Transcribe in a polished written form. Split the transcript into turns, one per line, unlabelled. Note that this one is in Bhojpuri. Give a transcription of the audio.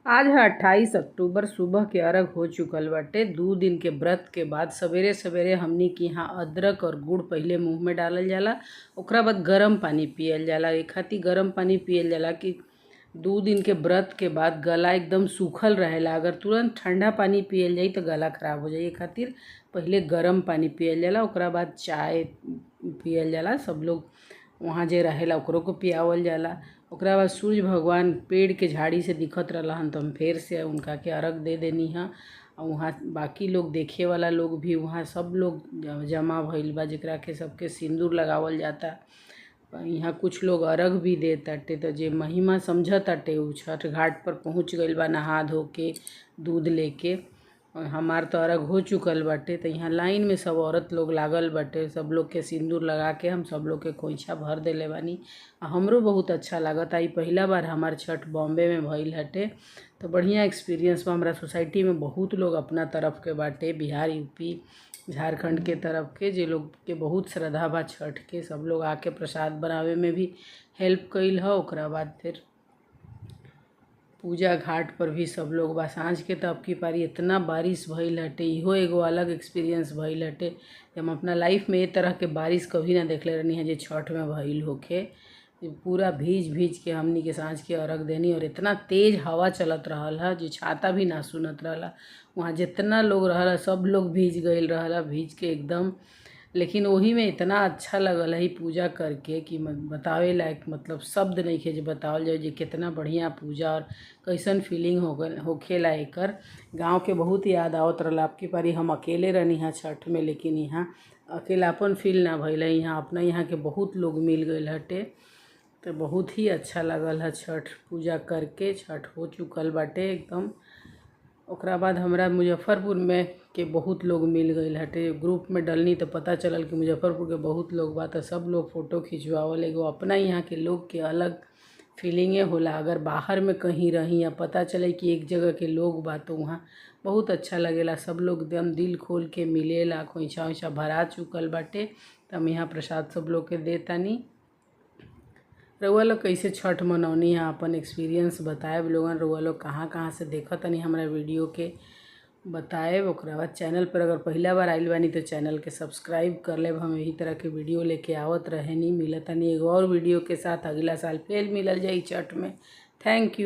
आज है 28 अक्टूबर, सुबह के अर्घ हो चुकल बाटे। 2 दिन के व्रत के बाद सवेरे सवेरे हमनी के यहाँ अदरक और गुड़ पहिले मुँह में डालल जाला, ओकरा बाद गरम पानी पियल जाला। ए खातिर गरम पानी पियल जाला कि 2 दिन के व्रत के बाद गला एकदम सूखल रहेला। अगर तुरंत ठंडा पानी पियल जाई तो गला खराब हो जाई। ए खातिर पहिले गरम पानी पियल जाला, ओकरा बाद चाय पियल जाला। सब लोग वहाँ जे रहेला ओकरो को पियावल जाला। ओकरा बाद सूर्य भगवान पेड़ के झाड़ी से दिखत रहलन तो हम फिर से उनका के अर्घ दे देनी है। और वहाँ बाकी लोग देखे वाला लोग भी वहाँ सब लोग जमा भइल बा, जेकरा के सबके सिंदूर लगावल जाता। यहाँ कुछ लोग अर्घ भी दे ताटे। तो जे महिमा समझताटे उ छठ घाट पर पहुँच गइल बा नहा धो के दूध लेके। और हमार तो अर्घ हो चुकल बाटे। तो यहाँ लाइन में सब औरत लोग लागल बाटे, सब लोग के सिंदूर लगा के हम सब लोग के खोइछा भर देले बानी। हमरो बहुत अच्छा लागता। ई पहिला बार हमार छठ बॉम्बे में भइल हटे, तो बढ़िया एक्सपीरियंस बा। हमरा सोसाइटी में बहुत लोग अपना तरफ के बाटे, बिहार, यूपी, झारखंड के तरफ के, जे लोग के बहुत श्रद्धा बा छठ के। सब लोग आके प्रसाद बनावे में भी हेल्प कइल ह। ओकरा बाद फिर पूजा घाट पर भी सब लोग बा। साँझ के तो अब की पारी इतना बारिश भइल हटे, इहो एगो अलग एक्सपीरियंस भइल हटे। हम अपना लाइफ में ए तरह के बारिश कभी ना देखले रहनी है जे छठ में भइल होखे। पूरा भीज भीज के हमनी के साँझ के अर्घ देनी। और इतना तेज़ हवा चलत रहल ह जे छाता भी ना सुनत रहला। वहाँ जितना लोग रहल सब लोग भीज गइल रहल, भीज के एकदम। लेकिन वही में इतना अच्छा लगल है पूजा करके कि बतावे लायक मतलब शब्द नहीं है जे बतावल जाए जे कितना बढ़िया पूजा और कैसन फीलिंग हो गल होखेला एकर। गांव के बहुत याद आवत रहला। अब की पारी हम अकेले रहनी है छठ में, लेकिन यहाँ अकेलापन फील ना भइल। यहाँ अपना यहाँ के बहुत लोग मिल गइल हटे, तो बहुत ही अच्छा लगल है छठ पूजा करके। छठ हो चुकल बाटे एकदम। ओकरा बाद हमरा मुजफ्फरपुर में के बहुत लोग मिल गइल हटे। ग्रुप में डलनी तो पता चलल कि मुजफ्फरपुर के बहुत लोग बा, तो सब लोग फ़ोटो खिंचवावल। एगो अपना यहाँ के लोग के अलग फीलिंगे होला। अगर बाहर में कहीं रही या पता चले कि एक जगह के लोग बा तो वहाँ बहुत अच्छा लगेला। सब लोग एकदम दिल खोल के मिलेला। खोइछा ओइछा भरा चुकल बाटे, तो हम यहाँ प्रसाद सब लोग के देतानी। रउआ लोग कैसे छठ मनौनी है अपन एक्सपीरियंस बताएब लोगन। रउआ लोग कहाँ कहाँ से देखतनी हमरा वीडियो के बताएब। ओकरा बाद चैनल पर अगर पहला बार आइल बानी तो चैनल के सब्सक्राइब कर लेब। हम यही तरह के वीडियो लेके आवत रहेनी। मिलतनी एगो और वीडियो के साथ अगला साल फिर मिलल जाई छठ में। Thank you.